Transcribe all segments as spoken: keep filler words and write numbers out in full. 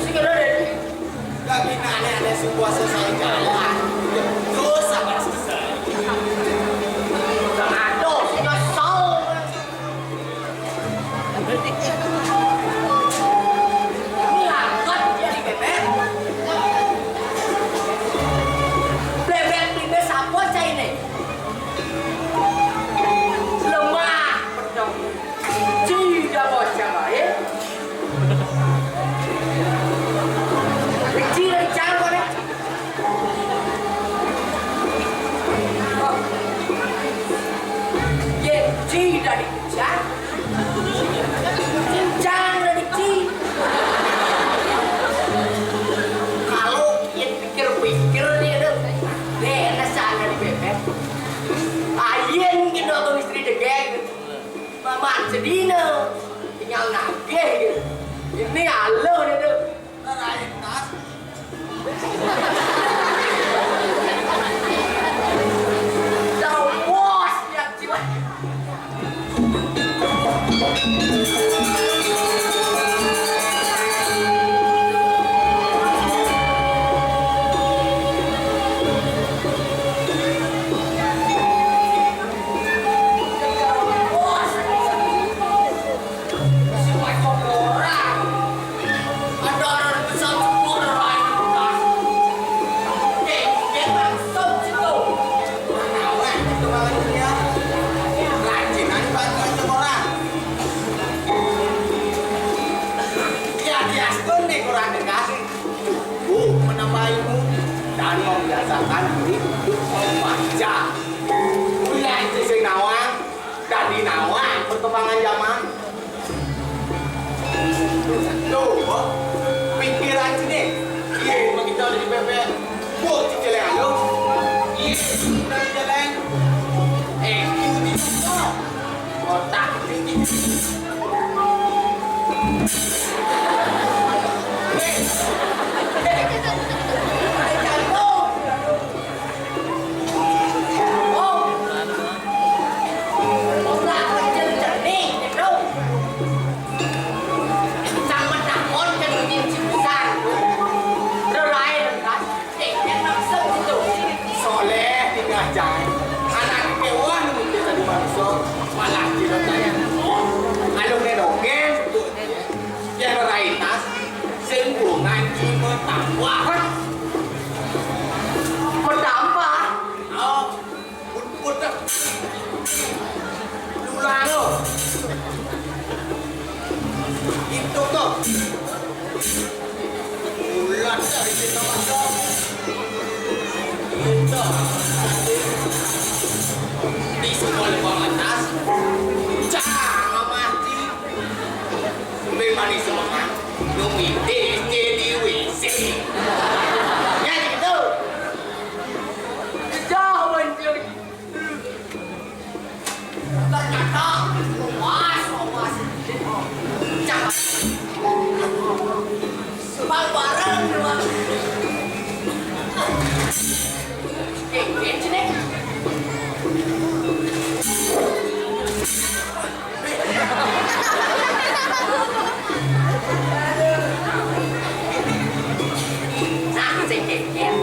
Sing ada deh. Gak bisa aneh-aneh sebuah selesai jalan. Terus apa selesai? Udah ada, sing nyesel. Ini angkat jadi bebek. Bebek ini sapo cai nih? Lemah, pedang. Cida bocah bae. Cida dicang kone. Oh. Ye, cida dicang. Cincang udah dicing. Kalau ye pikir-pikir nih, aduh, beres sana di bebek. Ayen gitu atau istri degeng. Maman sedina, tinggal nagih gitu. Ini aluh dia tuh. Lerain tas. Dah puas lihat jiwa. Cukup menambah ilmu dan membiasakan diri untuk membaca. Kuliah itu sing nawang, dadi nawang perkembangan zaman. Tuh, pikiran sini. Iya, cuma kita udah di P P. Bu, ciceleng ayo. Iya, udah ciceleng. Eh, ini otak. Soleh tinggal jalan. Anak kewah nunggu kita di bangso, malah kita tanya. Alung ne dongeng tuh. Yang raitas, sing bungan cuma tambah. Bertambah? Oh, udah. Lulang lo. Itu tuh. Bulan dari kita masuk. Kita di sekolah pamatas. Jangan mati. Memang di sekolah. Nunggu di S D di W C. Ya gitu. Jauh mencuri. Ternyata luas, luas. Jangan. Bang bareng, luas. Oke, oke, sini. Nah, sing kékér.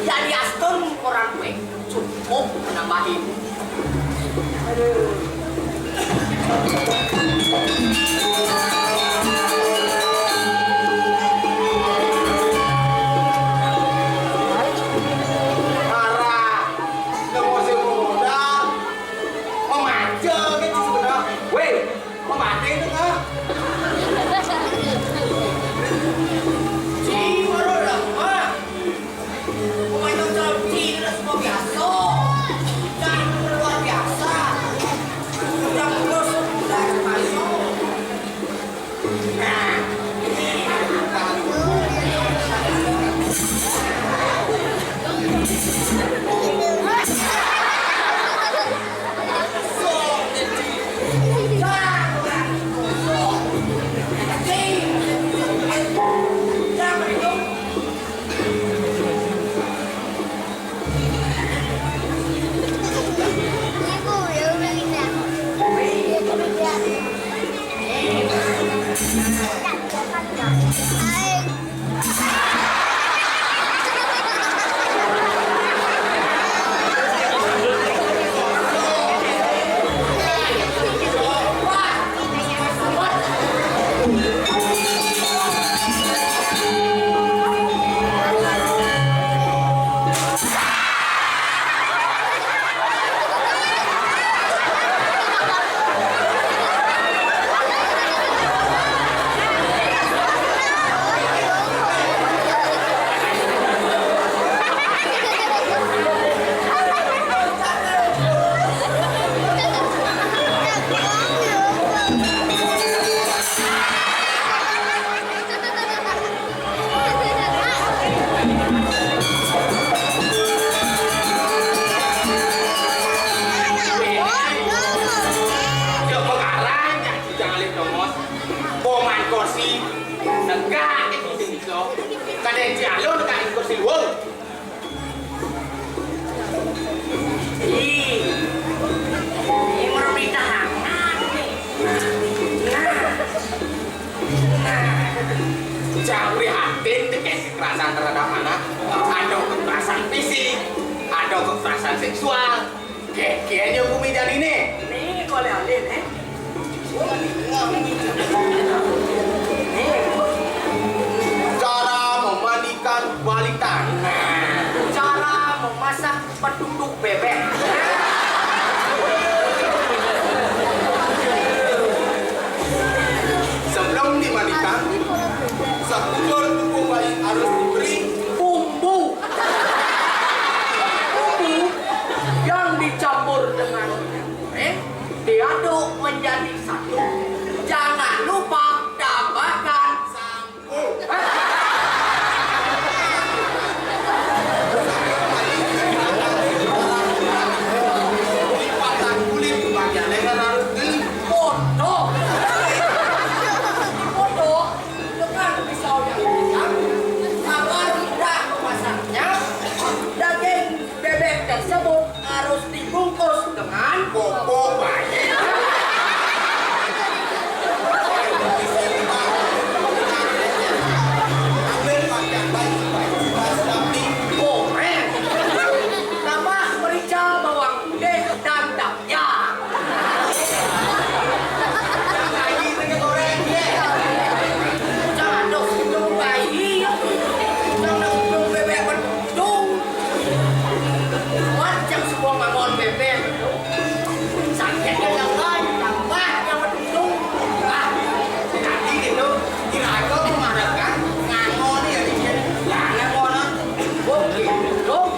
Jadi astun orang kuwi cukup menambahi. Aduh. Arah, nang sing modal, memancing gitu sebenarnya. Weh, Pemakai itu kah? Cing, baru dah, Mak. Pemain Cong Cing, udah semua biasa. Cing, luar biasa. Udah terus, udah termasuk. Ih, ini merumit tahanan nih. Nah, nah. Jangan prihatin deh, kayak kekerasan terhadap anak. Ada kekerasan fisik, ada kekerasan seksual. Gegernya bumi jadi nih. Nih, boleh alih nih. Nih. Cara memandikan balita. Nah, cara memasak beduduk bebek. Sebelum dimandikan, sekujur tubuh bayi harus diberi bumbu. Bumbu yang dicampur dengan minyak goreng, diaduk menjadi satu. Jangan lupa tambahkan sambal. Dipotong kulit bagian leher harus dipotong. Dipotong dengan pisau yang tajam. Agar mudah memasaknya, daging bebek tersebut harus dibungkus dengan bumbu bayi. Goreng. Tambah merica, bawang putih, dan tahu. Ya. Lagi pakai goreng, ya. Jangan dong, dong bayi. Jangan dong bebek bedung. Macam semua mangon bebek. Sakit yang lain, tambah yang bedung. Ah, nanti gitu, kira-kira mengharapkan ngangon ya, dikit. Ya, ngangon. Oke, dong.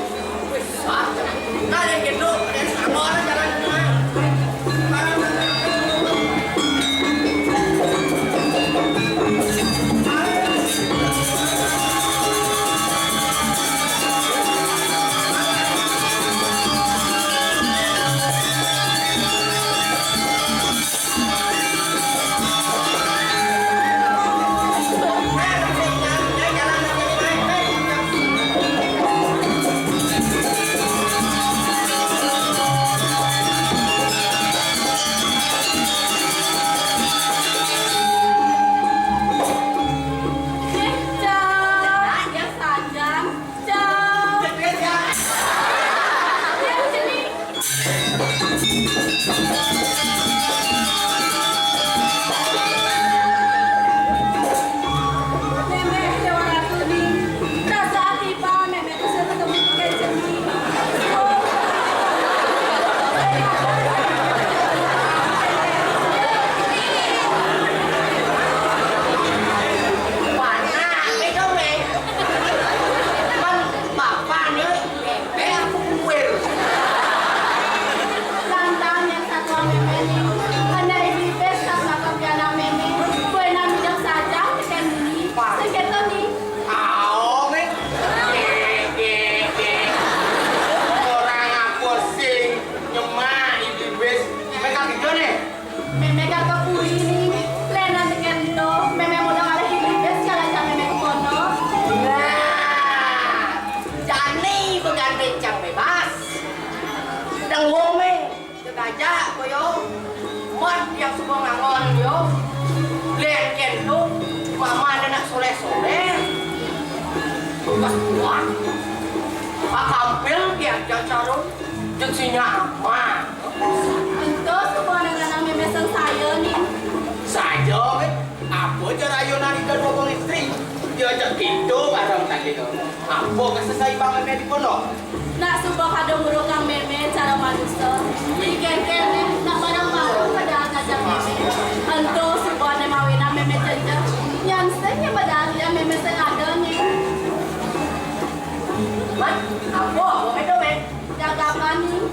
Bapakné bébék apa kuwir? Lantaran yén satuan mémé ni, kéné ibu-ibu sat makan piala mémé, kuwi nang midang saja tekén bumi. Sing kéto ni. Aoh, Mé. Ora ngapa sing nyemak ibu-ibu. Mé kang ijo né. Mémé kakak kuwi ni, lén nang tekén to, mémé modal alih ibu-ibu, sekalian mémé ke kono. Nah, jani begandeng cang bébas. Tenggung, Mé. Dikajak, boyo. Mat yang suka ngangon, yo. Lén kénto, mama ada nak soléh-soléh. Bekas kuat. Pak Kampil diajak carung. Jek sinya aman. Ento suka anak-anak mémé sing saya ni. Saya, Mé. Apa cara ayo nari kedua wong istri? Diajak gitu bareng tadi to. Apa kesesai bang mémé di kono? Nak suba kadung ngurukang mémé cara manusa. Dikengkeng né, nak bareng-bareng pada ngajak mémé. Ento suba né mawinan mémé jenjang. Nyan sing nyebedal ya mémé sing ada né. Mat, apa? Apa itu, Mé? Jaga apa ni?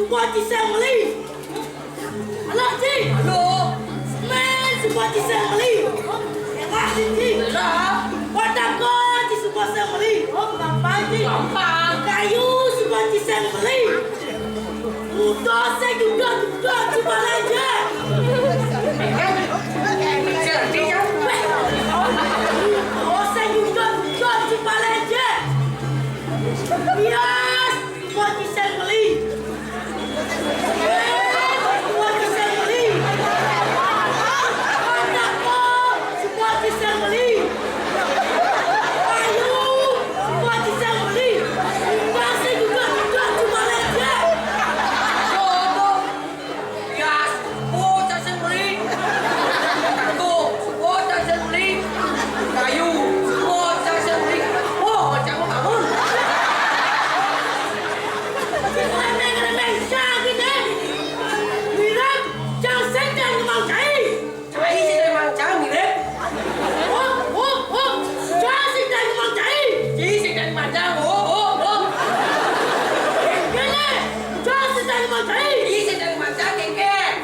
Suba tiseng meli. Halo, Ji. Halo. Semen suba tiseng meli. Elah, Ji. Elah. Batako Ji suba tiseng meli. Oh, gampang, Ji. Gampang. Kayu suba tiseng meli. Udah saya juga, juga, coba aja. Weh. Oh, saya juga, juga, coba aja. Bias. Suba tiseng meli. Suba tiseng meli. Batako, suba tiseng meli. Kayu, suba tiseng meli. Pasti juga, juga, coba aja. Jodoh. Bias, bocah sing beli. Tuh, bocah sing beli. Kayu, bocah sing beli. Bocah mau bangun. Remeng-remeng sakit, eh. Mirip, jang sing jang kembang cai. Cai sing jang kembang cai, mirip. Oh, oh, oh. Jang sing jang kembang cai. Cai sing jang kembang cai. Oh, oh, oh. Kene, jang sing jang kembang cai. Cai sing jang kembang cai, kengkeng.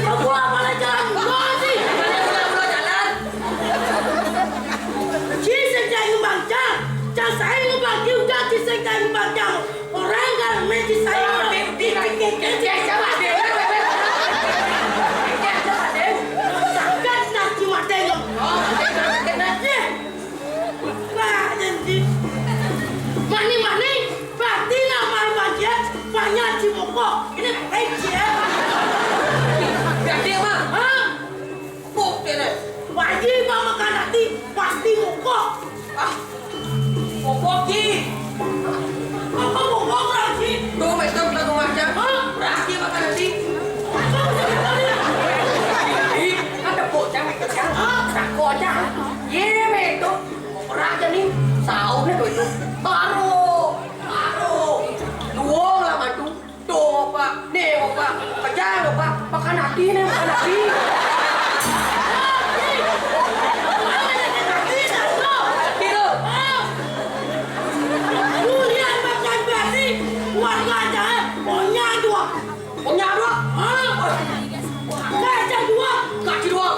Aku apa lah jalan gua sih? Mana kita belum jalan? Ci sing jai ngembang jang, jang saya ngembang, ci udah ci sing jai ngembang jang. Orang kan main ci saya. Sakat nak ci mati. Oh, mati, mati, mati. Wah, janji. Mani, mani, berarti nama banjir banyak ci mokok. Ini baik ci, ya. Berarti apa? Hah? Pok kene. Wajib makan nanti pasti mokok. Ah, mokok ci. Apa mokok lagi? Tuh, betul, betul, macam. Hah? Berarti makan nanti. Ih, ada bocah macam. Hah? Takut aja. Ye, betul. Raja nih, sahurnya tuh itu. Baru, baru. Dua lah madu. Tuh, Pak. Nih, Pak. Pecah, Pak. Makan hati nih, makan hati. Gitu. Lu lihat makan basi, keluarga aja, maunya dua. Punya dua. Hah? Gajah dua. Gaji dua.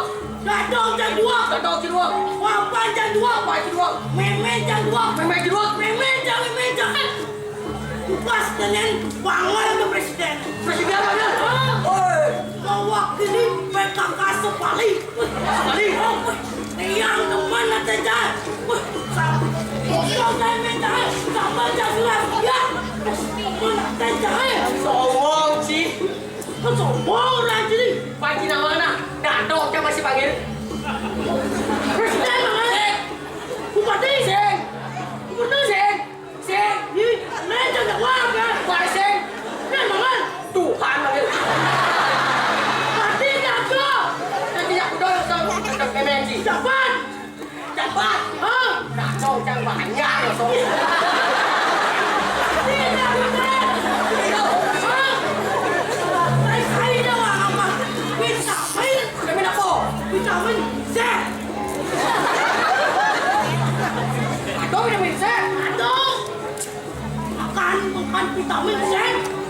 Gadong jang dua. Gadong jang dua. Papan jang dua. Papan jang dua. Meme jang dua. Meme jang dua. Meme jang, meme jang. Pas dengan panggil ke presiden. Presiden apa dia? Hah? Oi. Mewakili P K K Sepali. Sepali. Oh, yang teman nanti jalan. Wah, sama. Kau saya minta sama jalan. Ya. Teman nanti jalan. Sombong sih. Kan sombong orang sini. Panji nama mana? Dadok siapa sih panggil? Presiden mana? Bupati. Sing. Gubernur. Sing. Sing. Ih, ini jangan jawab ya. Bukan sing. Ini mana? Tuhan panggil. Bupati Dadok. Nanti aku dong, dong, dong, M N C. Jabat. Jabat. Hah? Kacau, cang banyak, so. Hah? Saya, saya dah apa? Vitamin. Vitamin apa? Vitamin Z. Ada vitamin Z? Ada. Makan, makan vitamin C,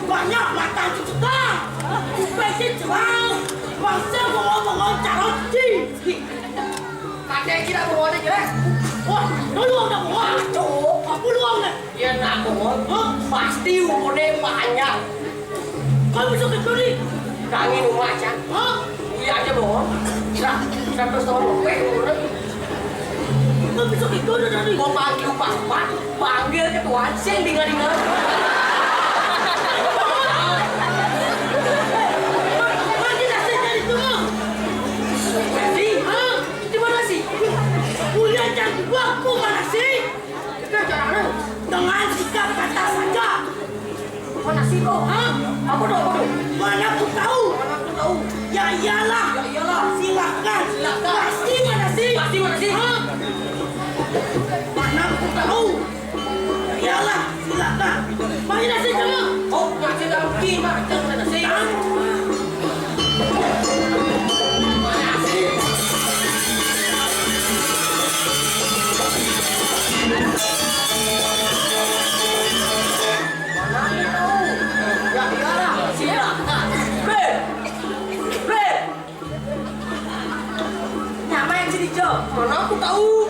banyak mata cucukan. Infeksi cerah, bangsa bengong-bengong carot cing. Kata kita bengong aja jelek. Wah, lu udah bengong. Aduh, aku luang deh. Ya nak bengong, hah? Pasti umurnya panjang. Kau bisa ke sini? Tangi rumah aja. Hah? Iya aja bengong. Seratus tahun lebih umurnya. Kok bisa gitu udah tadi? Gua panggil Pak, Pak, panggil ketua, sing dengar-dengar. Panggil nasi dari dulu. Nasi? Hah? Itu mana sih? Kuliah jagoku mana sih? Itu acara lu. Dengan sikap kata saja. Apa nasi kok? Hah? Apa tuh, apa tuh? Mana aku tahu? Mana aku tahu? Ya iyalah. Ya iyalah. Silakan. Silakan. Pasti mana sih? Pasti mana sih? Hah? Mana aku tahu? Ya iyalah, silakan. Mana nasi kamu? Oh, nasi dalam ki, Pak. Jangan nasi. Hah? Mana sih? Mana aku tahu? Ya iyalah. Ija, mana aku tahu?